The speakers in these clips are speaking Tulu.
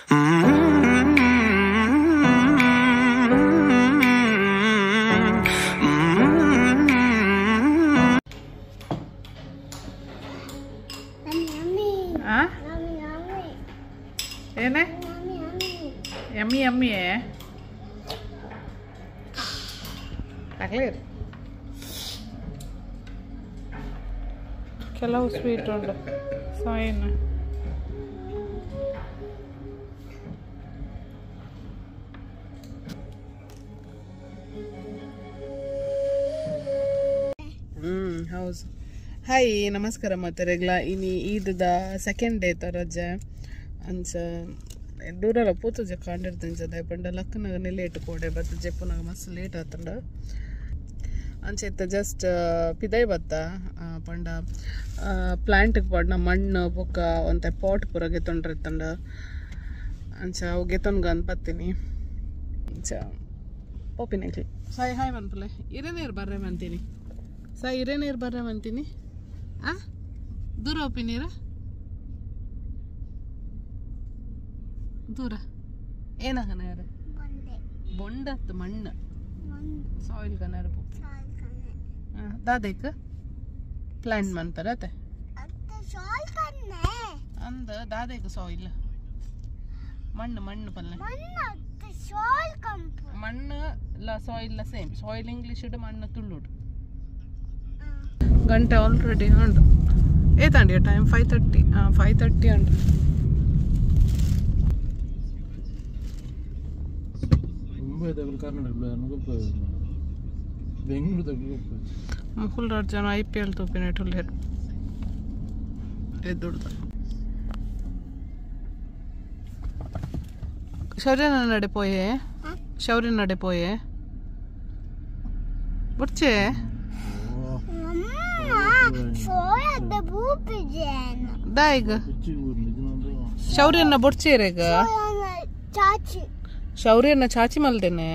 ಏನೇ ಯಮ್ಮಿ ಯಮ್ಮಿ ಆಗಲಿ. ಕೆಲವು ಸ್ವೀಟ್ ಉಂಟು ಸಾಯಿನ. ಹೌದು. ಹಾಯ್ ನಮಸ್ಕಾರ ಮಾತಾರೆಗ್ಲ. ಇನಿ ಈದದ ಸೆಕೆಂಡ್ ಡೇ ರಜೆ ಅಂಚ ದೂರಲ್ಲ ಪೂತುಜೆ ಕಾಂಡಿರ್ತಿಂಚದ ಪಂಡ ಲಕ್ಕನಾಗನೆ ಲೇಟ್ ಕೋಡೆ ಬತ್ತ ಜೆಪ್ಪುನಾಗ ಮಸ್ತ್ ಲೇಟ್ ಆತಂಡ. ಅಂಚ ಇತ್ತ ಜಸ್ಟ್ ಪಿದೈ ಬತ್ತ ಪಂಡ ಪ್ಲಾಂಟ್ಗೆ ಪಾಡ್ನ ಮಣ್ಣು ಬೊಕ್ಕ ಒಂತೆ ಪಾಟ್ ಪೂರ ಗೆತ್ತೊಂಡಿರ್ತಂಡ. ಅಂಚ ಅವು ಗೆತ್ತೊನ್ಗಂತ ಬತ್ತೀನಿ. ಅಂಚ ಪೋಪಿನ ಸಾಯಿ ಹಾಯ್ ಮನ್ಪುಲೆ. ಇರೇ ನೀರು ಬರ್ರೆ ಮಂತೀನಿ ಸಾಯಿ, ಇರೇ ನೀರು ಬರ್ರೆ ಮಂತೀನಿ. ಆ ದೂರ ಒಪ್ಪಿ ನೀರ ದೂರ ಏನಾಗನ ಬೊಂಡತ್ತು ಮಣ್ಣು ಸಾಯಿಲ್ ಕನರ್ ದಾದೇಕ್ ಪ್ಲಾಂಟ್ ಮನ್ಪರ ಅತ್ತೆ ಅಂದ ದಾದೇಕ್ ಸಾಯಿಲ್ ಮಣ್ಣು ಮಣ್ಣು ಪಲ್ಲೆ ಮಣ್ಣು ಇಲ್ಲ ಸಾಯಿಲ್ ಸೇಮ್ ಸಾಯಿಲ್ ಇಂಗ್ಲೀಷ್ ಮಣ್ಣು ತುಳ್ಳುಡು. ಗಂಟೆ ಆಲ್ರೆಡಿ ಉಂಟು. ಏತಾಂಡಿ ಟೈಮ್ 5:30. 5:30 ಉಂಟು. ಮುಕುಲ್ ಜನ IPL ತೂಪಿನ ಎದ್ದುಡ್ದ. ಶೌರ್ಯನ ನಡೆ ಪೋಯೆ, ಶೌರ್ಯ ನಡೆ ಪೋಯೆ ಬುಡ್ಚೆ. ದಾಯಿಗ ಶೌರ್ಯನ ಬೊಡ್ಚೇರೆಗ ಶೌರ್ಯನ ಚಾಚಿ ಮಲ್ದೇನೆ.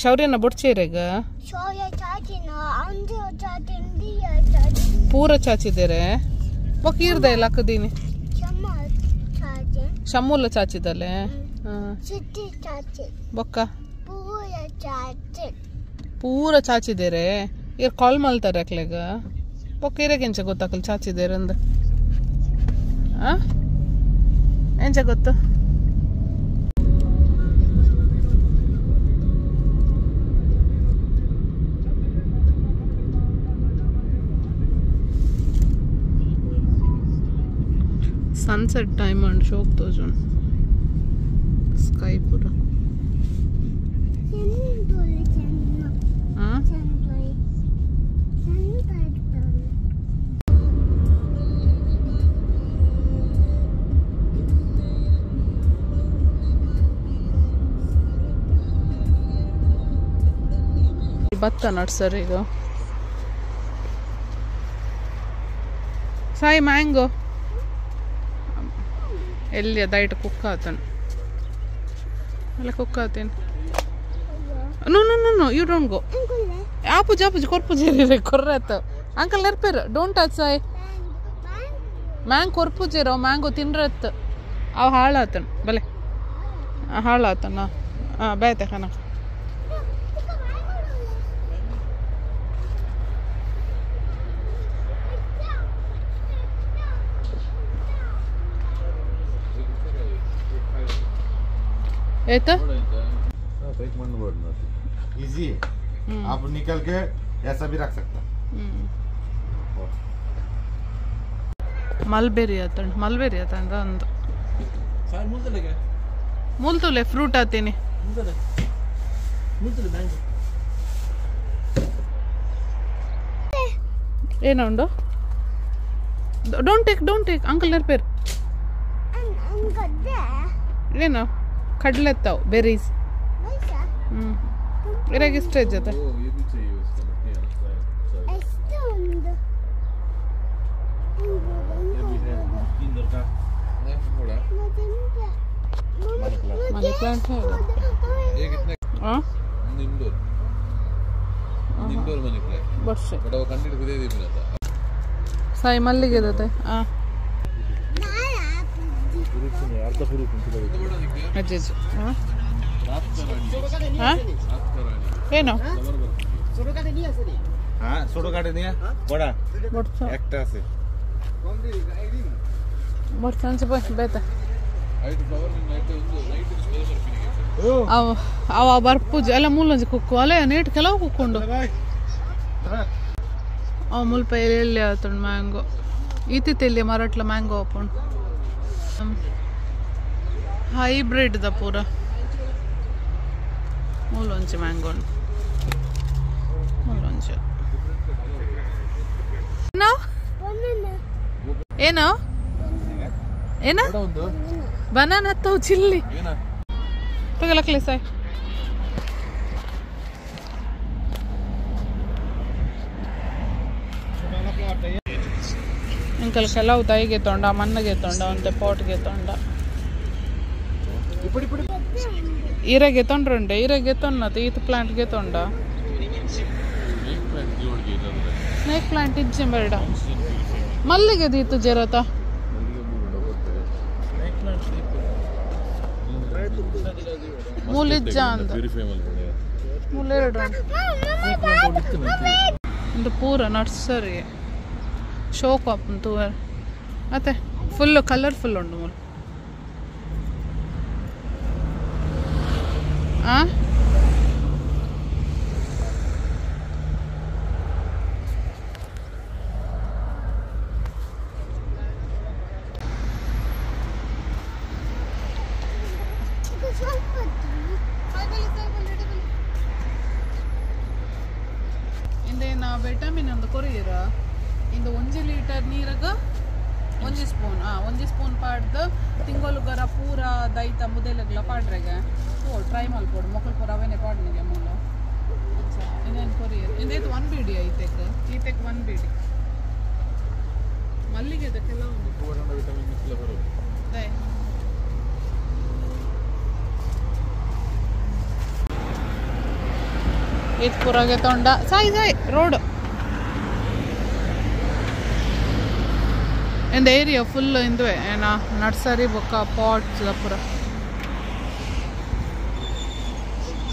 ಶೌರ್ಯನ ಬೊಡ್ಚೇರೆಗ ಪೂರ ಚಾಚಿದೇರೆ ಬೊಕ್ಕ ಈರ್ದ ಇಲ್ಲ ಹಾಕದೀನಿ ಶಮ್ಮೂಲ ಚಾಚಿದಲೆ ಬೊಕ್ಕ ಪೂರ ಚಾಚಿದೇರೆ. ಇರ್ ಕಾಲ್ ಮಲ್ತಾರೆ ಅಕ್ಲೆಗ ಬೊಕ್ಕ ಇರಗೆ ಎಂಚ ಗೊತ್ತಾಕಲ್ ಚಾಚಿದೇರೆ ಅಂದ. ಎಂಚ ಗೊತ್ತು? ಸನ್ಸೆಟ್ ಟೈಮ್ ಅಂಡ್ ಶೋಕ್ ತೋಜುನ್ ಸ್ಕೈ ಪೂರ. ಭತ್ತ ನಡ್ಸರ್ ಈಗ ಸಾಯಿ ಮ್ಯಾಂಗೋ ಎಲ್ಲಿ ದೈಟ್ ಕುಕ್ ಆತನ ಅಲ್ಲ ಕುಕ್ ಆತೇನೆ. No no no no you don't go. ಆಪುಜಿ ಆಪುಜಿ ಕೊರ್ಪುಜಿ ಕೊರ್ರಾತ ಅಂಕಲ್ ನೆರ್ಪೇರು don't touch Sai ಮ್ಯಾಂಗ್ ಕೊರ್ಪುಜೇರೋ ಮ್ಯಾಂಗೋ ತಿನ್ರತ್ ಅವು ಹಾಳಾತನ ಬಲೆ ಹಾಳಾತನ. ಹಾಂ ಬೇತೆ ಕನಕ ಏತ इजी आप निकल के ऐसा भी रख सकता. ಮಲ್ಬೆರಿ ಆತಂಡ ಮಲ್ಬೆರಿ ಆತಂಡ ಅಂದು ಮುಲ್ತುಲೆ ಫ್ರೂಟ್ ಆತೀನಿ. ಏನುಂಡು? Don't take don't take uncle ನೆರ್ಪೇರು. ಏನು ಕಡಲೆತ್ತಾವು ಬೆರೀಸ್. ಇರಾಗ ಇಷ್ಟ ಜೊತೆ मनी प्लांट है. हाँ इंडोर मनी प्लांट बस बट वो कंटिन्यू खुदे दी मिलता साई मल्लिगे दते. हां ಅಜ್ಜಿ ಹಾಂ ಏನು হ্যাঁ ছোট কাটে নিয়ে বড়া একটা আছে ಬೇತ ಅವ ಅವ ಬರ್ಪುಜ ಎಲ್ಲ ಮೂಲೊಂಜಿ ಕುಕ್ಕು ಅಲ್ಲ ನೇಟ್ ಕೆಲವು ಕುಕ್ಕೊಂಡು ಅವ ಮುಲ್ಪ ಎಲ್ಲಿ ಆತುಂಡು ಮ್ಯಾಂಗೋ ಈತಿತ್ತೆಲ್ಲಿ ಮರಟ್ಲ ಮ್ಯಾಂಗೋ ಆಪುಂಡು ಹೈಬ್ರಿಡ್ ದ ಪೂರ ಮೂಲೊಂಜಿ ಮ್ಯಾಂಗೋ ಮೂಲೊಂಜಿ ಏನು ಏನ ಬನಾನ ಹತ್ತವು ಚಿಲ್ಲಿ ತಗಲಕ್ಲೆ ಸಾಯ್ ಅಂಕಲ್ ಕೆಲವು ದೈಗೆ ತೊಂಡ ಮಣ್ಣಿಗೆ ತೊಂಡ ಒಂತೆ ಪಾಟ್ಗೆ ತೊಂಡ ಈರೆಗೆ ತೊಂಡ್ರುಂಡೆ ಈರೆಗೆ ತೊನ್ನದು ಈತ ಪ್ಲಾಂಟ್ಗೆ ತೊಂಡ ಸ್ನೇಕ್ ಪ್ಲಾಂಟ್ ಇಜ್ಜೆ ಬೇಡ ಮಲ್ಲಿಗೆ ದೀತು ಜರತ ಮೂಲಿಜ್ಜ ಅಂದ ಮೂಲೆರಡು ಒಂದು ಪೂರ ನರ್ಸರಿ ಶೋಕ್ ಆಪುಂಡು ತೂವರೆ ಅತ್ತೆ ಫುಲ್ ಕಲರ್ಫುಲ್ ಉಂಡು ಮೂಲು ಆ ಇಂದೇನ ವಿಟಮಿನ್ ಒಂದು ಕೊರಿಯರ ಇಂದು ಒಂಜಿ ಲೀಟರ್ ನೀರಾಗ ಒಂಜಿ ಸ್ಪೂನ್ ಒಂಜಿ ಸ್ಪೂನ್ ಪಾಡ್ದು ತಿಂಗೊಲುಗರ ಪೂರ ದೈತ ಮುದೆಲಗ್ಲ ಪಾಡ್ರೆಗೆ ಓ ಟ್ರೈ ಮಲ್ಪೋಡು ಮೊಕ್ಕಳು ಪೂರ ಅವೇನೆ ಪಾಡ್ನಿಗೆ ಮೂಲ ಇನ್ನೇನು ಕೊರಿಯರ್ ಇಂದೈತು 1 ಬೀಡಿ ಐತೆಕ್ ಈತೆಕ್ 1 ಬೀಡಿ ಮಲ್ಲಿಗೆ ಕೆಲವೊಂದು ಇದು ಪೂರಾಗೆ ತೊಂಡ ಸಾಯಿ ಸಾಯಿ ರೋಡ್ ಇಂದ ಏರಿಯಾ ಫುಲ್ ಇಂದುವೆ ಏನ ನರ್ಸರಿ ಬೊಕ್ಕ ಪಾಟ್ಸ್ ಪೂರ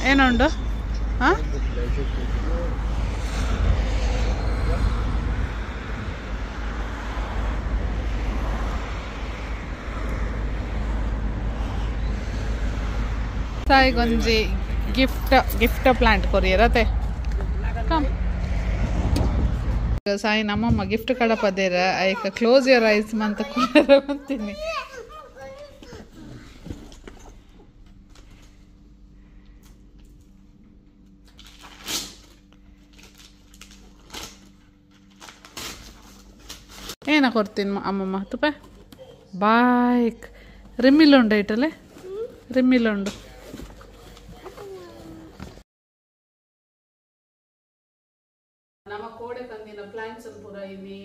ಏನುಂಡು ಹಾಂ ಸಾಯಿಗೊಂಜಿ ಗಿಫ್ಟ್ ಗಿಫ್ಟ್ ಪ್ಲಾಂಟ್ ಕೊರಿಯರ್ ಅತ್ತೆ ಕಮ್ ಸಾಯಿ ನಮ್ಮಮ್ಮ ಗಿಫ್ಟ್ ಕಡಪದೇರ ಐಕ ಕ್ಲೋಸ್ your eyes ಮಂತ ಕೊರಿಯರ್ ಅಂತೀನಿ ಏನ ಕೊಡ್ತೀನಿ ಅಮ್ಮಮ್ಮ ತುಪ್ಪ ಬೈಕ್ ರಿಮ್ಮಿಲುಂಡು ಐಟಲೆ ರಿಮ್ಮಿಲುಂಡು ನಮ್ಮ ಕೋಡೆ ತಂದಿನ ಪ್ಲಾಂಟ್ಸ್ ಪೂರ ಇಲ್ಲಿ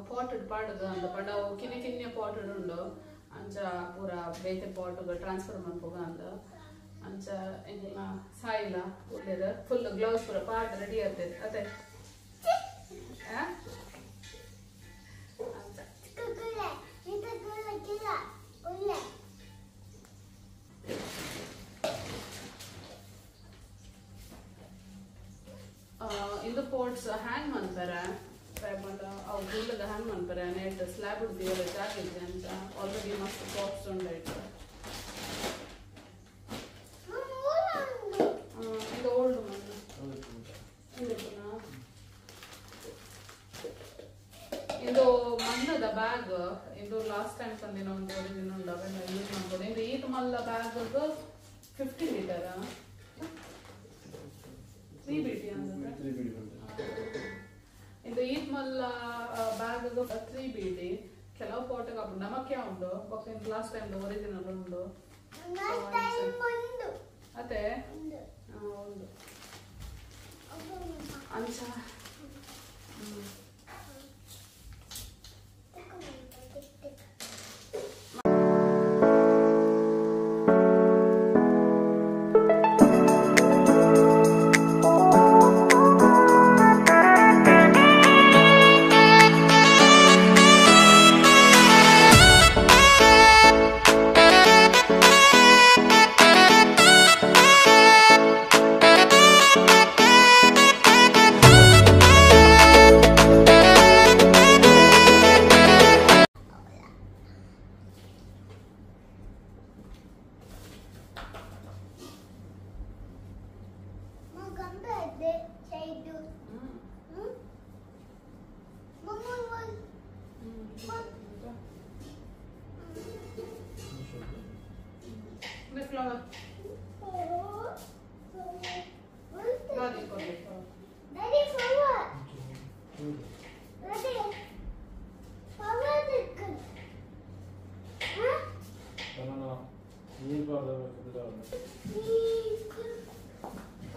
ಪಾಟೆಡ್ ಪಾಡದ ಅಂದ ಪಂಡ ಅವು ಕಿನ್ನೆ ಕಿನ್ನೆ ಪಾಟೆಡ್ ಉಂಡು ಅಂಚ ಪೂರ ಬೇತೆ ಪಾಟ್ಗೆ ಟ್ರಾನ್ಸ್ಫರ್ ಮನ್ಪುಗ ಅಂದ ಅಂಚ ಎಂಕಲ್ನ ಸಾಯಿಲ ಒಳ್ಳೇದು ಫುಲ್ ಗ್ಲೌಸ್ ಪೂರ ಪಾಟ್ ರೆಡಿ ಆಗ್ತದೆ ಅದೇ ಅಂಚ ಇಂದು ಪೋಟ್ಸ್ ಹ್ಯಾಂಗ್ ಮನ್ಪೆರೆ ಅವು ಗುಲ್ಲದ ಹ್ಯಾಂಗ್ ಮನ್ಪೆರೆ ನೆಟ್ ಸ್ಲ್ಯಾಬ್ ಹಿಡ್ದಿವಲ್ಲ ಜಾಗ ಇದೆ ಅಂತ ಆಲ್ರೆಡಿ ಮಸ್ತ್ ಪಾಟ್ಸ್ ಉಂಡು ಇಟ್ಟು ಇದು ಓಲ್ಡ್ ಮಣ್ಣು ಇದು ಮಣ್ಣದ ಬ್ಯಾಗ್ ಇದು ಲಾಸ್ಟ್ ಟೈಮ್ ತಂದಿನ ಒಂದು ಒರಿಜಿನ್ ಉಂಡು ಅವೆಲ್ಲ ಯೂಸ್ ಮಾಡ್ಬೋದು ಇದು ಈತ ಮಲ್ಲ ಬ್ಯಾಗ್ 50 ಲೀಟರ್ 3 ಬೀಡಿ ಅಂದ್ರೆ ಇದು ಈತ್ ಮಲ್ಲ ಬ್ಯಾಗ್ 3 ಬೀಡಿ ಕೆಲವು ಪಾಟ್ಗೆ ಅಪ್ಪು ನಮಕ್ಕೆ ಉಂಡು ಬೊಕ್ಕ ಲಾಸ್ಟ್ ಟೈಮ್ ಒರಿಜಿನಲ್ ಉಂಡು ಅದೇ ಉಂಡು ಅಂಚ flower Daddy, flower. Daddy, flower ದಿಕ್ಕು. ಹಾ?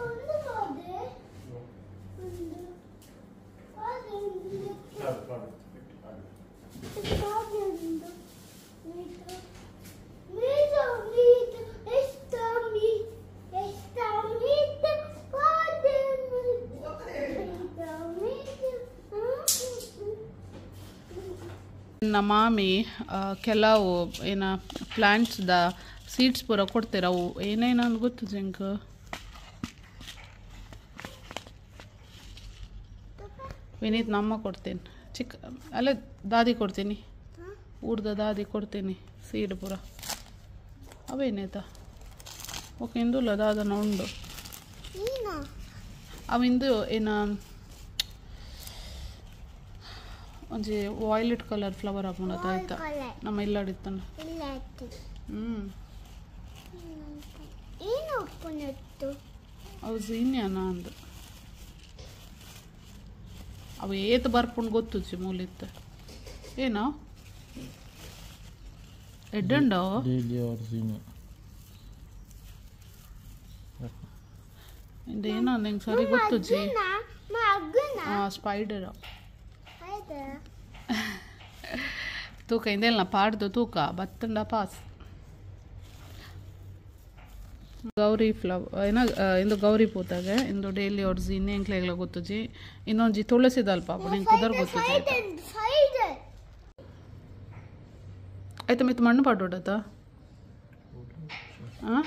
ಒಂದು ಪಾದೆ. ಒಂದು ಪಾದೆ ಒಂದು. ಪಾದೆ ಒಂದು. ಮೀಟು. ಮೀಟು, ಮೀಟು, ಎಷ್ಟು ಎಷ್ಟು ಮೀಟು, ಪಾದೆ ಮೀಟು. ಮೀಟು, ಮೀಟು. ನನ್ನ ಮಾಮಿ ಕೆಲವು ಏನ ಪ್ಲಾಂಟ್ಸ್ದ ಸೀಡ್ಸ್ ಪೂರ ಕೊಡ್ತೀರ ಅವು ಏನೇನು ಅಂತ ಗೊತ್ತು ಜಿಂಕ್ ವಿನೀತ್ ನಮ್ಮ ಕೊಡ್ತೀನಿ ಚಿಕ್ಕ ಅಲ್ಲೇ ದಾದಿ ಕೊಡ್ತೀನಿ ಊರ್ದ ದಾದಿ ಕೊಡ್ತೀನಿ ಸೀಡ್ ಪೂರ ಅವೇನೇತ ಓಕೆ ಇಂದುಲ್ಲ ದಾದನ ಉಂಡು ಅವ ಇಂದು ಏನ ಒಂಜಿ ವಾಯ್ಲೆಟ್ ಕಲರ್ ಫ್ಲವರ್ ಹಾಕೊಂಡ ಆಯ್ತಾ ನಮ್ಮ ಇಲ್ಲಾಡಿತ್ತನ. ಅವು ಝೀನ್ಯಾನ ಅಂದು ಅವು ಏತ್ ಬರ್ಪುಂಡು ಗೊತ್ತುಜ್ಜಿ ಮೂಲಿತ್ತ ಏನೋ ಎಡ್ಡಂಡೋ ಇಂದ ಏನೋ ನಿಂಗೆ ಸರಿ ಗೊತ್ತುಜ್ಜಿ. ಸ್ಪೈಡರ್ ತೂಕ ಇಂದೆಲ್ಲ ಪಾಡ್ದು ತೂಕ ಬತ್ತಂಡ ಪಾಸ್. ಗೌರಿ ಫ್ಲವರ್ ಏನ ಇಂದು ಗೌರಿ ಪೂತಾಗೆ ಇಂದು ಡೈಲಿ ಅವ್ರ ಇನ್ನೇ ಎಂಕ್ಲೆಗ್ಲ ಗೊತ್ತುಜಿ. ಇನ್ನೊಂಜಿ ತುಳಸಿದಲ್ಪ ನಿಂಗೆ ಪುದರ್ ಗೊತ್ತುಜಿ ಆಯ್ತಾ. ಮಿತ್ ಮಣ್ಣು ಪಾಡೋಡತ ಹಾಂ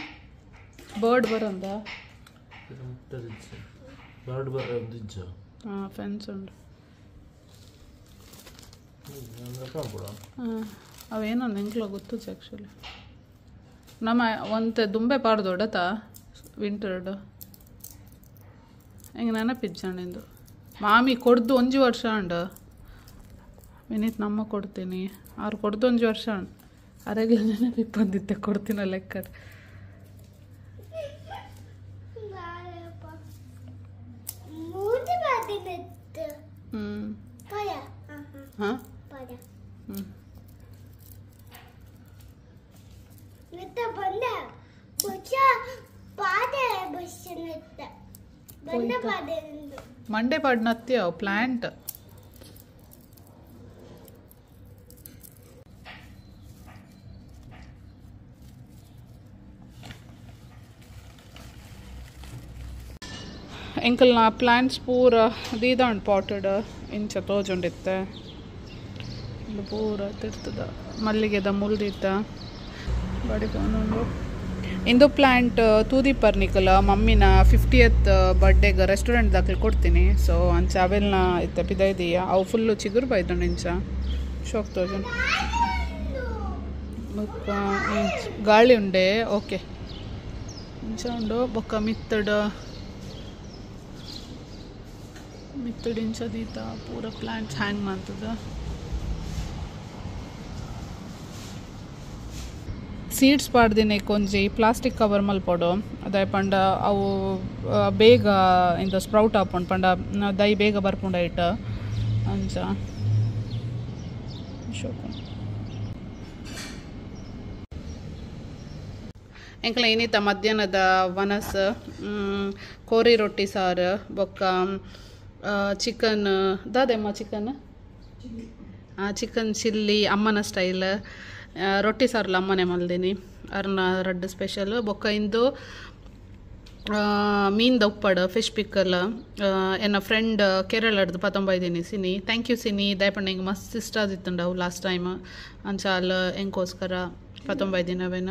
ಬರ್ಡ್ ಬರಂದ ಬರ್ಡ್ ಬರಂದಿಜ್ಜ ಹಾಂ ಫೆನ್ಸ್ ಉಂಡು ಅವೇನೋ ಎಂಕ್ಲ ಗೊತ್ತುಜಿ ಆ್ಯಕ್ಚುಲಿ. ನಮ್ಮ ಒಂತೆ ದುಂಬೆ ಪಾಡ್ದೊಡತ ವಿಂಟರ್ಡ್ ಹೆಂಗೆ ನೆನಪಿಜ್ಜಂಡಿಂದು ಮಾಮಿ ಕೊಡ್ದು ಒಂಜಿ ವರ್ಷ ಅಂಡು ವಿನೀತ್ ನಮ್ಮ ಕೊಡ್ತೀನಿ ಅವ್ರು ಕೊಡ್ದು ಒಂಜಿ ವರ್ಷ ಅಂಡು ಅರೆಗ್ಲ ನೆನಪಿಪ್ಪಂದಿತ್ತೆ ಕೊಡ್ತೀನ ಲೆಕ್ಕ. ಹ್ಞೂ ಹಾಂ ಹ್ಞೂ ಮಂಡೆ ಪಾಡ್ನತ್ಯ ಪ್ಲಾಂಟ್ ಎಂಕಲ್ನ ಪ್ಲಾಂಟ್ಸ್ ಪೂರ ದೀದಾಂಡ್ ಪಾಟೆಡ್ ಇಂಚ ತೋಜುಂಡಿತ್ತೆ ಇಂದು ಪೂರ ತಿರ್ತದ ಮಲ್ಲಿಗೆದ ಮುಲ್ದಿತ್ತ ಬಡಿಪೋನುಂಡು. ಇಂದು ಪ್ಲಾಂಟ್ ತೂದಿಪ್ಪರ್ ನಿಕಲ ಮಮ್ಮಿನ 50th ಬರ್ಡೇಗೆ ರೆಸ್ಟೋರೆಂಟ್ ದಾಖಲೆ ಕೊಡ್ತೀನಿ. ಸೊ ಅಂಚ ಅವೆಲ್ನ ಇತ್ತ ಪಿದೈದೀಯ ಅವು ಫುಲ್ಲು ಚಿಗುರು ಬೈದುಂಡು ಇಂಚ ಶೋಕ್ ತೋಜುಂಡು. ಬೊಕ್ಕ ಗಾಳಿ ಉಂಡೆ ಓಕೆ ಇಂಚ ಉಂಡು. ಬೊಕ್ಕ ಮಿತ್ತಡ ಮಿತ್ತಡು ಇಂಚ ದೀತ ಪೂರ ಪ್ಲಾಂಟ್ಸ್ ಹ್ಯಾಂಗ್ ಮಾಡ್ತದ. ಸೀಡ್ಸ್ ಪಾಡ್ದಿನ ಒಂಜಿ ಪ್ಲಾಸ್ಟಿಕ್ ಕವರ್ ಮಲ್ಪೊಡು ಅದಾಯ್ ಪಂಡ ಅವು ಬೇಗ ಇಂದ ಸ್ಪ್ರೌಟ್ ಆಪುಂಡು ಪಂಡ ದೈ ಬೇಗ ಬರ್ಪುಂಡು ಐಟ್ ಅಂಚ ಶೋಕು. ಎಂಕಲ ಏನಿತ್ತ ಮಧ್ಯಾಹ್ನದ ವನಸ್ ಕೋರಿ ರೊಟ್ಟಿ ಸಾರು ಬೊಕ್ಕ ಚಿಕನ್ ದಾದೆಮ್ಮ ಚಿಕನ್ ಚಿಕನ್ ಚಿಲ್ಲಿ ಅಮ್ಮನ ಸ್ಟೈಲ್ ರೊಟ್ಟಿ ಸಾರ್ಲ ಅಮ್ಮನೆ ಮಲ್ದಿನಿ ಅರ್ನ ರಡ್ಡು ಸ್ಪೆಷಲ್. ಬೊಕ್ಕ ಇಂದು ಮೀನ್ದ ಉಪ್ಪಡು ಫಿಶ್ ಪಿಕ್ಕಲ್ ಎನ್ನ ಫ್ರೆಂಡ್ ಕೇರಳಡ್ದು ಪತ್ತೊಂಬೈದೀನಿ ಸಿನಿ thank you Sini ದಯಪಂಡ ಹಿಂಗೆ ಮಸ್ತ್ ಇಷ್ಟ ಆದಿತ್ತುಂಡವು ಲಾಸ್ಟ್ ಟೈಮ್ ಅಂಚ ಅಲ್ಲ ಎಂಕೋಸ್ಕರ ಪತ್ತೊಂಬೈದಿನ ಅವೇನ.